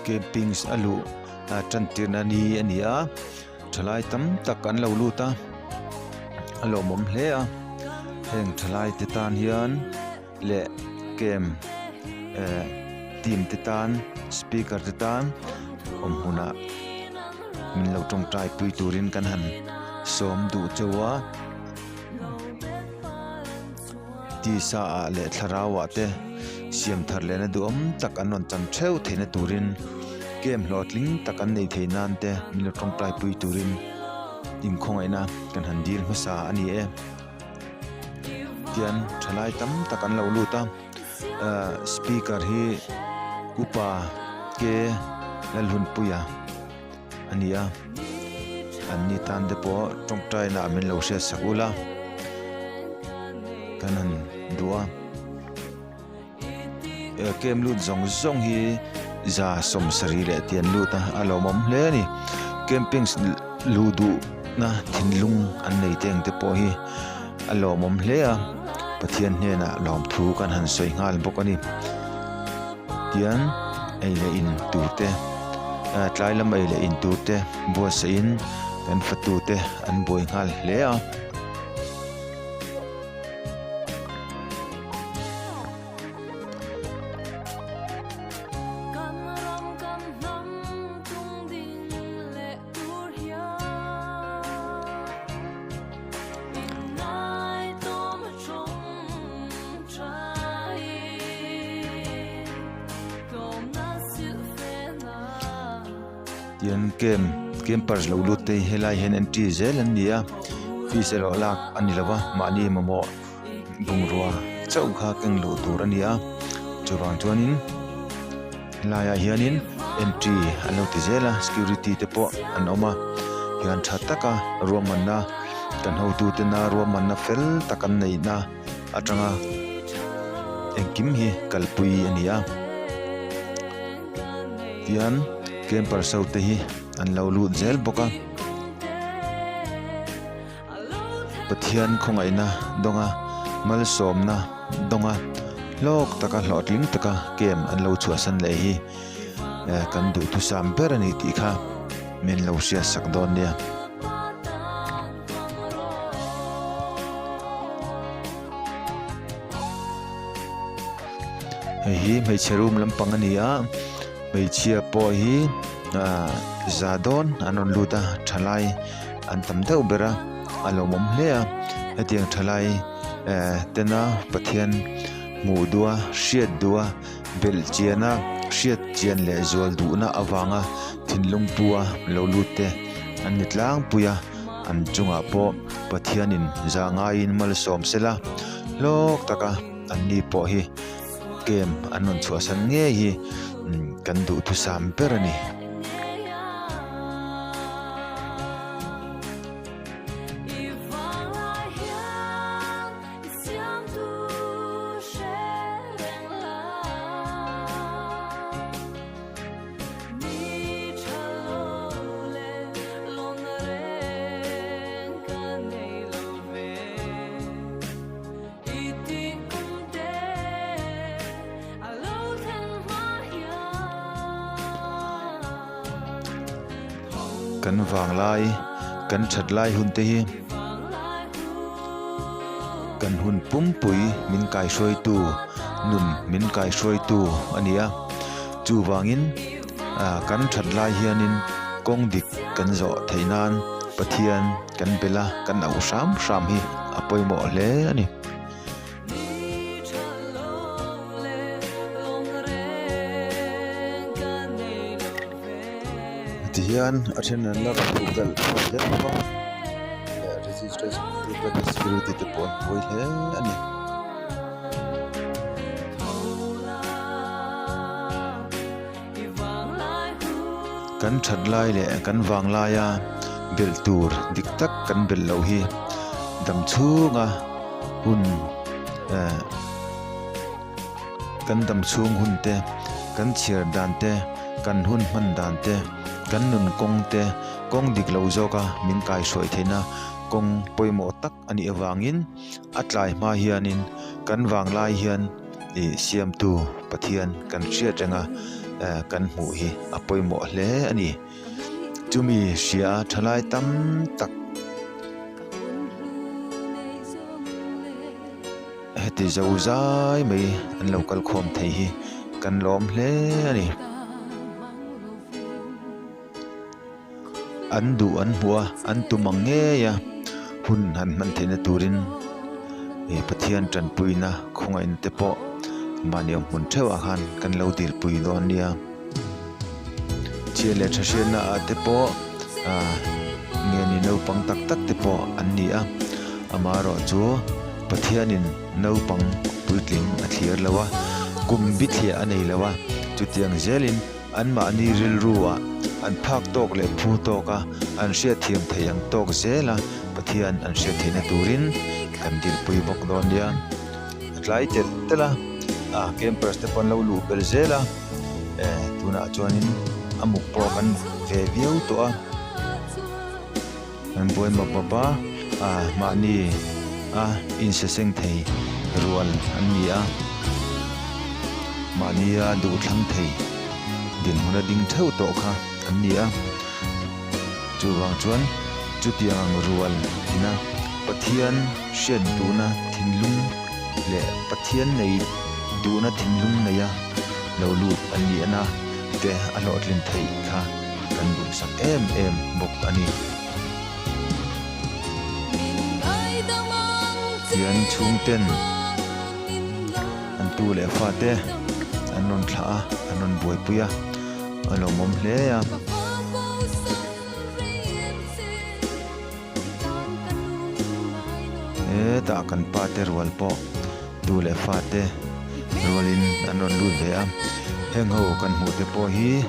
Campings a luh tan tirna ni a ni a thalai tam tak an lo lut a a lawmawm hle a heng thalai te tan hian leh camp eh team te tan speaker te tan awm hmunah min lo tawngtai pui turin kan han sawm duh chauh a. Tisa ah leh thlarau ah te siam thar lehna duhawm tak an rawn chan theuh theihna turin game hlawhtling tak an nei thei nan te min lo tawngtai pui turin inkhawngaihna kan han dil hmasa a ni e. Tian thalai tam tak an lo lut a ahh speaker hi upa ke Lalhunpuia a ni a an ni tan te pawh tawngtai nah min lo hriat sak ula kan han duh a eh camp lut zawng zawng hi 70 leh tih an lut a a lawmawm hle a ni camping luh duh na thinlung an nei te ang te pawh hi a lawmawm hle a Pathian hnenah lawmthu kan han sawi nghal bawk a ni. Tian ei leh in tur te ah tlai lam ei leh in tur te buatsaih in kan fatu te an buai nghal hle a. Tian camp campers lo lut te hi helai hian entry zel an ni a fees erawh lak a ni lo va mahni mamawh bungrua chauh kha keng luh tur a ni a chuvang chuanin helaiah hianin entry an lo ti zel a security te pawh an awm a hian tha taka ruahmanna kan hotute na ruahmanna fel tak an neihna atanga engkim hi kalpui a ni a tian campers ho te hi an lo lut zel bawk a Pathian khawngaihna dawnga malsawmna dawnga hlawk taka hlawhtling taka camp an lo chhuahsan leh hi eh kan duhthusam ber a ni tih kha min lo hriatsak dawn nia. Hei hi hmeichhe room lampang a ni a hmeichhia pawh hi ah za dawn an rawn lut a thalai an tam deuh ber a a lawmawm hle a hetiang thalai eh tena Pathian hmuh duh a hriat duh a belh chian a hriat chian leh zual duhna avanga thinlung pua lo lut te an ni tlangpui a an chungah pawh Pathianin zah ngaiin malsawm sela hlawk taka an ni pawh hi camp an rawn chhuahsan ngei hi kan duhthusam ber a ni. Kan vanglai kan that lai hun te hi kan hun pumpui min kaihruaitu nun min kaihruaitu a ni a chuvangin ah kan that lai hianin kawng dik kan zawh theih nan Pathian kan bel a kan auh hram hram hi a pawimawh hle a ni. Tihian a then an la rawn luh belh zel bawk a leh registration security te pawh an buai hle a ni. Kan that lai leh kan vang laia belh tur dik tak kan belh loh hi dam chhunga hun eh kan dam chhung hun te kan chhiar dan te kan hun hman dan te kan nun kawng te kawng dik lo zawka min kaihruai theihna kawng pawimawh tak a nih avangin a tlai hma hianin kan vanglai hian ih siamtu Pathian kan hriat reng a. kan hmuh hi a pawimawh hle a ni. Chumi hria thalai tam tak heti zo zai mai an lo kal khawm thei hi kan lawm hle a ni. An duh an hmuh a, an tum ang ngei a, hun han hman theihna turin ih Pathian tanpuina khawngaihna te pawh mahni awm hmun theuhah khan kan lo dilpui dawn nia. Chhia leh tha hriatna ah te pawh ah nge ni naupang tak tak te pawh an ni a, amaherawh chu Pathianin naupang puitling a thlir lo a, kum bithliah a nei lo a, chutiang zelin Anmahni rilruah an phak tawk leh phu tawka an hriatthiam theih ang tawk zela Pathian an hriat theihna turin kan dilpui bawk dawn nia. A tlai telh telh a, a campers te pawh an lo luh belh zel a, eh tunah chuanin a muk pawh kan ve viau tawh a. An buai map map a, ah mahni a insaseng thei rual an ni a, mahni a duhthlang thei dinhmun a ding theuh tawh kha an ni a. Chuvang chuan chutiang ang rual ina Pathian hriat duhna thinlung leh Pathian nei duhna thinlung neia lo lut an ni ana te a hlawhtlin theih kha. Kan duhsak em em bawk a ni. Tian chhungten an tu leh fate an rawn thlah a, an rawn buaipui a, a lawmawm hle a. Hetah kan pa te rual pawh tu leh fa te rualin an rawn lut ve a, heng ho kan hmuh te pawh hi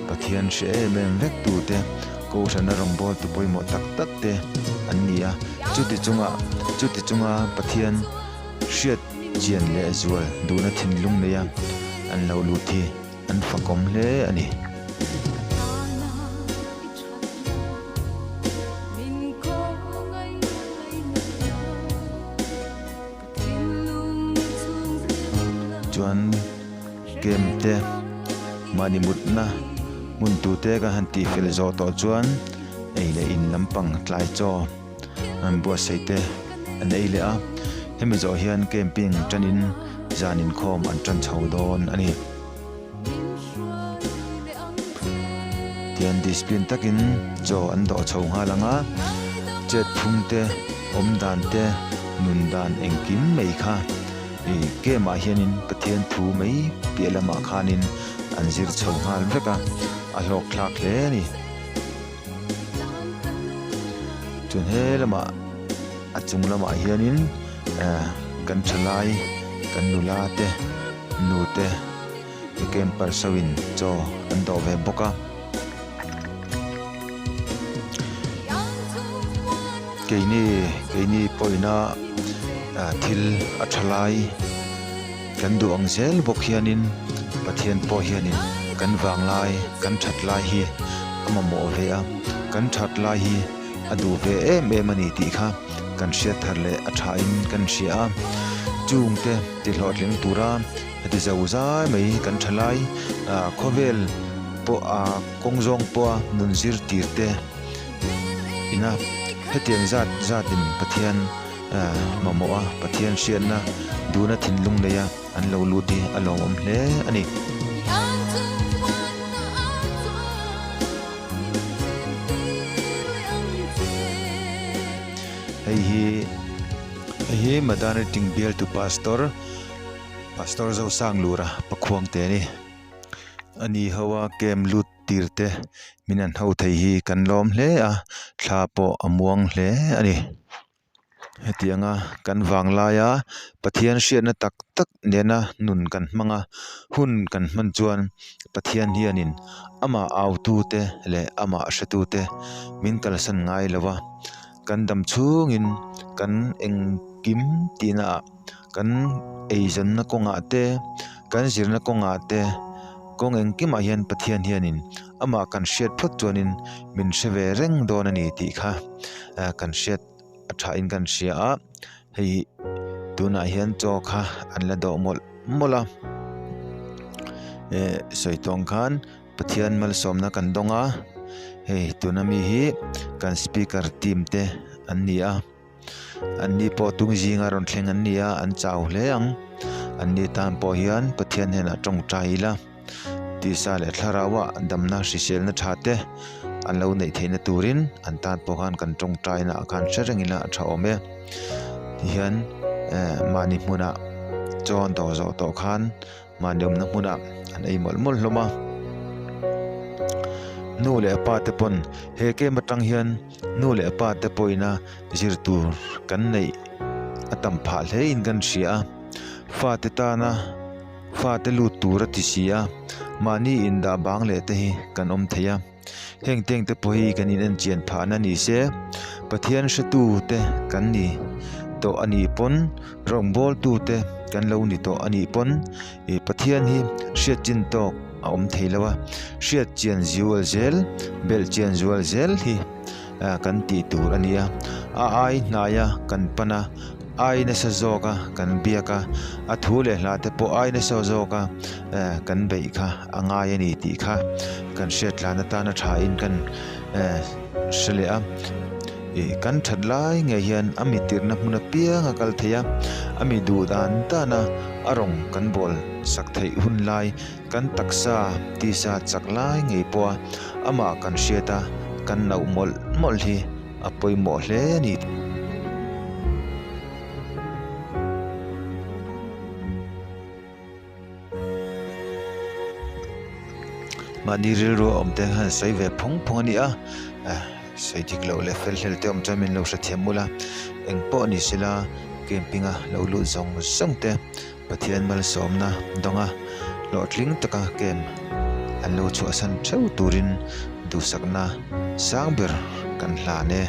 Pathian hre em em vek tu te Kohhrana rawngbâwl tu pawimawh tak tak te an ni a, chuti chunga chuti chunga Pathian hriat chian leh zual duhna thinlung neia an lo lut hi an fakawm hle a ni. Chuan game te mahni mutna hmun tur te kan han tih fel zawh tawh chuan ei leh in lampang tlai chaw an buatsaih te an ei leh a hemi zawh hian camping tanin zan inkhawm an tan chho dawn a ni. Tian discipline takin chaw an dawh chho nghal ang a, chet phung te, awm dan te, nun dan engkim mai kha ih game ah hianin Pathian thu mai piah lamah khanin an zir chho nghal vek a, a hlawk thlak hle a ni. Chuan he lamah a chung lamah hianin eh kan thalai kan nula te nu te camper sawiin chaw an dawh ve bawk a. Keini keini pawhina ah thil a tha lai kan duh ang zel bawk hianin Pathian pawh hianin kan vang lai kan that lai hi a mamawh ve a kan that lai hi a duh ve em em a ni tih kha kan hriat thar leh a thain kan hria a chungte ti hlawhtling tura heti zo zai mai kan tha lai ah khawvel pawh ah kawng zawng pawha nun zir tir te ina hetiang zat zatin Pathian ah mamawh a Pathian hriatna duhna thinlung nei a an lo lut hi a lawmawm hle a ni. Hei hi hei hi Madani Ting bialtu Pastor Pastor Zosanglura Pakhuang te a ni. A ni ho a camp lut tir te min an ho thei hi kan lawm hle a thla pawh a muang hle a ni. Hetianga kan vang laia Pathian hriatna tak tak nena nun kan hmang a, hun kan hman chuan Pathian hianin amah autute leh amah hretute min kalsan ngai lo a, kan dam chhungin kan engkim tihna ah kan eizawnna kawngah te, kan zirna kawngah te, kawng engkimah hian Pathian hianin amah kan hriat phawt chuanin min hre ve reng dawn a ni tih kha kan hriat a thain kan hria a, hei tunah hian chaw kha an la dawh mawlh mawlh a. Eh sawi tawng khan Pathian malsawmna kan dawng a, hei tuna mi hi kan speaker team te an ni a. An ni pawh tung zinga rawn thleng an ni a, an chau hle ang. An ni tan pawh hian Pathian hnenah tawngtai ila, tisa leh thlarauah damna hriselna tha te an lo neih theihna turin an tan pawh khan kan tawngtaina ah khan hre reng ila a tha awm e. Tihian eh mahni hmunah chaw an dawh zawh tawh khan mahni awmna hmunah an ei mawlh mawlh hlawm a. Nu leh pa te pawn he game atang hian nu leh pa te pawhin a zir tur kan neih a tam phah hle in kan hria a fate tana fate lut tur a ti si a mahni indah bang leh te hi kan awm thei a heng teng te pawh hi kan in enchian phahna ni se Pathian hretu te kan ni tawh a nih pawn rawngbawl tu te kan lo ni tawh a nih pawn ih Pathian hi hriat chin tawk a awm thei lo a hriat chian zual zel belh chian zual zel hi ah kan tih tur a ni a a ai hnaia kan pan a ai nasa zawk a kan biak a a thu leh hla te pawh ai nasa zawk a eh kan beih kha a ngai a ni tih kha kan hriat tlan atan a tha in kan eh hre leh a ih kan that lai ngei hian a mi tirhna hmun apiang a kal thei a a mi duh dan dan a a rawng kan bawl sak theih hun lai Kan taksa tisa chak lai ngei pawha amah kan hriat a, kan nauh mawlh mawlh hi a pawimawh hle a ni. Mahni rilru a awm te han sawi ve phawng phawng a ni a, sawi dik loh leh fel hlel te awm chuan min lo hrethiam ula, engpawh ni sela camping a lo lut zawng zawng te. Pathian malsawmna dawnga hlawhtling taka camp an lo chhuahsan theuh turin duhsakna sang ber kan hlan e.